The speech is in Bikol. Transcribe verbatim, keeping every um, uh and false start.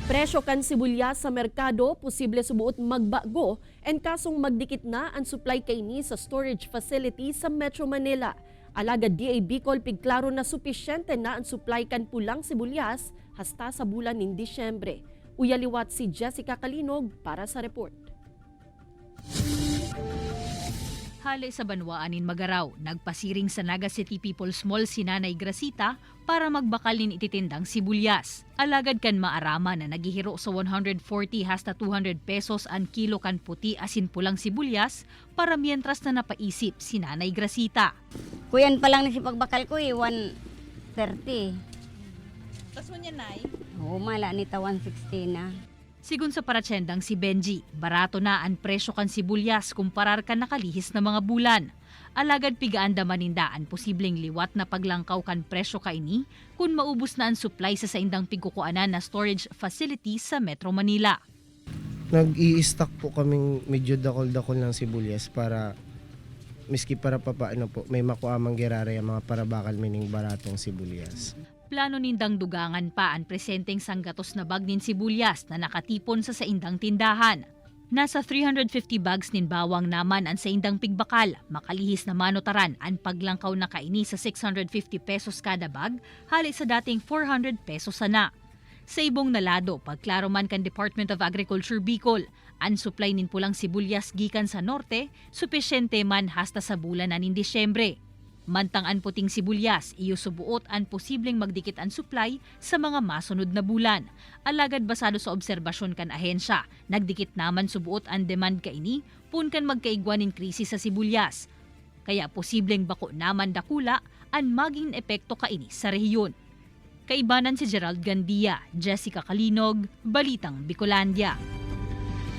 Presyo kan sibulyas sa merkado posible subuot magbago en kasong magdikit na an supply kaini sa storage facility sa Metro Manila. Alagad D A Bicol pigklaro na supisyente na an supply kan pulang sibulyas hasta sa bulan nin Disyembre. Uya liwat si Jessica Kalinog para sa report. Hale sa banwaan nin Magarao, nagpasiring sa Naga City People's Mall si Nanay Gracita para magbakal nin ititindang sibulyas. Alagad kan maaraman na naghihiro sa one hundred forty hasta two hundred pesos an kilo kan puti asin pulang sibulyas, para mientras na napaisip si Nanay Gracita. Kuyan pa lang na si pagbakal ko eh, one thirty. Tas mo niya, Nay? Oo, mala ni ta one sixty na. Sigon sa paratyendang si Benji, barato na an presyo kan sibulyas kumparar kan nakalihis na mga bulan. Alagad pigaandaman ninda an posibleng liwat na paglangkaw kan presyo kaini kun maubos na an supply sa saindang pigkukuanan na storage facility sa Metro Manila. Nag-i-stock po kaming medyo dakol-dakol ng sibuyas para miski para papaano po, may makuha man giraray ang mga parabakal mining baratong sibuyas. Plano nindang dugangan pa an presenteng sanggatos na bag nin sibuyas na nakatipon sa saindang tindahan. Nasa three hundred fifty bags nin bawang naman an saindang pigbakal. Makalihis na manutaran an paglangkaw na kaini sa six hundred fifty pesos kada bag, hale sa dating four hundred pesos sana. Sa ibong na lado, pagklaro man kan Department of Agriculture Bicol, an supply nin pulang sibuyas gikan sa norte, supisyente man hasta sa bulan na nin Disyembre. Mantang an puting sibuyas, iyo subuot an posibleng magdikit an supply sa mga masunod na bulan. Alagad basado sa obserbasyon kan ahensya, nagdikit naman subuot an demand kaini, poon kan magkaigwa nin krisis sa sibuyas. Kaya posibleng bako naman dakula an magin epekto kaini sa rehiyon. Kaibanan si Gerald Gandia, Jessica Kalinog, Balitang Bicolandia.